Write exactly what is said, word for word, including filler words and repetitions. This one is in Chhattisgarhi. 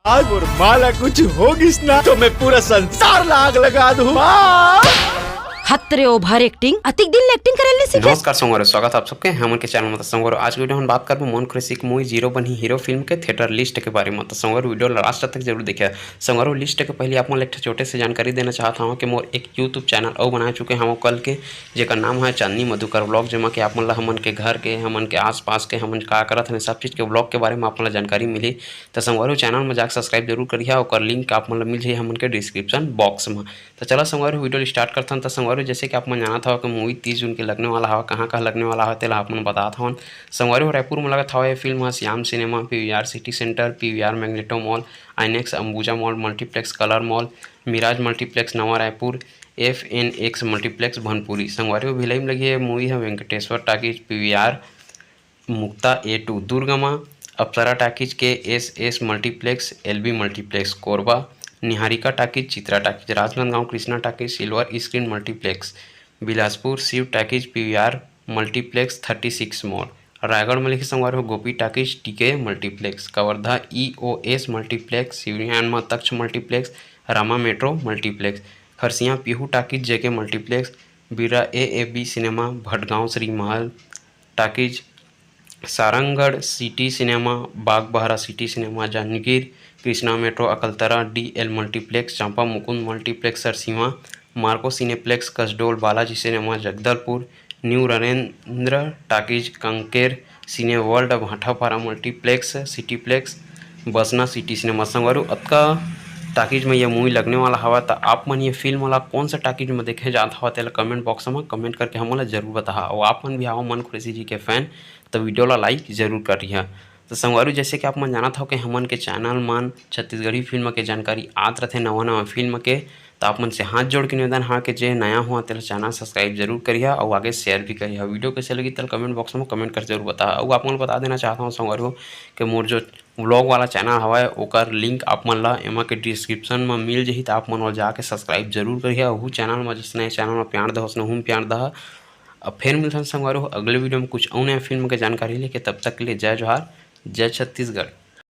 आज मोर माँ ला कुछ हो गिस ना, तो मैं पूरा संसार ला आग लगा दूँ। हतरे ओभर एक्टिंग, अतिक दिन ले एक्टिंग करे ले सीखे। नमस्कार संगवारी, स्वागत आप सबके हमन के चैनल में। तो संगवारी, आज के वीडियो में बात करबो मोहन कुरैशी के मूवी जीरो बनही हीरो फिल्म के थिएटर लिस्ट के बारे में। तो संगवारी, वीडियो ला लास्ट तक जरूर देखिए। संगवारी, लिस्ट के पहले आप मन ला एक ठो छोटे से जानकारी देना चाहत हूँ कि मोर एक YouTube चैनल अउ बना चुके हूँ कल के, जेकर नाम है चांदनी मधुकर व्लॉग, जेमा के आप मन ला हमन के घर के, हमन के आसपास के, हमन का करत हन, सब चीज के व्लॉग के बारे में आप मन ला जानकारी मिली। तो संगवारी, चैनल में जाके सब्सक्राइब जरूर करिहा, ओकर लिंक आप मन ला मिल जाही हमन के डिस्क्रिप्शन बॉक्स में। तो चला संगवारी, वीडियो स्टार्ट करथन। तो संगवारी, जैसे कि आप मन जानत हव कि मूवी तीस जून के लगने वाला हवा, कहाँ कहाँ लगने वाला हवा, तेला आप मन बतात हवन। संगवारी हो, रायपुर में लगत हवा ये फिल्म ह Shyam cinema, PVR city centre, PVR Magneto mall, INOX Ambuja mall multiplex, colour mall, Miraj multiplex Nava Raipur, F N X multiplex Bhanpuri. संगवारी हो, भिलाई में लगी है मूवी है Venkateshwar talkies, PVR Mukta A two Durgama, Apsara talkies, K S S multiplex, L B multiplex Korba, Niharika talkies, Chitra talkies Rajnandgaon, Krishna talkies silver screen multiplex Bilaspur, Shiv talkies PVR multiplex thirty six मोड़। रायगढ़ में लिखे संगवारी हो Gopi talkies, TK multiplex, Kawardha EOS multiplex, सिवरियान में Taksh multiplex, Rama metro multiplex, Kharsia Pihu talkies, JK multiplex, Bira A A B cinema, Bhatgaon Shri Mahal talkies, Sarangarh city cinema, Bagbahara city cinema, Janjgir Krishna metro, Akaltara DL multiplex, Champa Mukund multiplex Sarsiwa, Marco cineplex Kasdol, Balaji cinema Jagdalpur, new Narendra talkies Kanker, cine world Bhatapara multiplex, cityplex, Basna city cinema. संगवारी हो, अतका टाकीज में ये मूवी लगने वाला हवा, त आप मन ये फिल्म ला कौन सा टाकीज में देखे जात हवा, तेला कमेंट बॉक्स में कमेंट करके हमन ला जरूर बताहा। अउ आप मन भी हवा मोहन कुरैशी जी के फैन, तो वीडियो ला लाइक जरूर करिहा। तो संगवारी हो, जैसे कि आप मन जानत हव कि हमन के चैनल मन छत्तीसगढ़ी फिल्म के जानकारी आत रथे, नवा नवा फिल्म के, तो आप मन से हाथ जोड़ के निवेदन हा कि जे नया हुआ तेला चैनल सब्सक्राइब जरूर करिहा अउ आगे शेयर भी करिहा। वीडियो कैसे लगी तेला कमेंट बॉक्स में कमेंट कर जरूर बताहा। अउ आप मन ल बता देना चाहत हूँ संगवारी हो कि मोर जो व्लॉग वाला चैनल हवय ओकर लिंक आप मन ला एमा के डिस्क्रिप्शन में मिल जही, तो आप मन ओला जाके सब्सक्राइब जरूर करिहा। अउ चैनल में जैसे नए चैनल में प्यार दहो, वैसने हूँ प्यार दहा। अब फिर मिलथन संगवारी हो अगले वीडियो में कुछ अउ नया फिल्म के जानकारी लेके। तब तक के लिए जय जोहार, जय छत्तीसगढ़।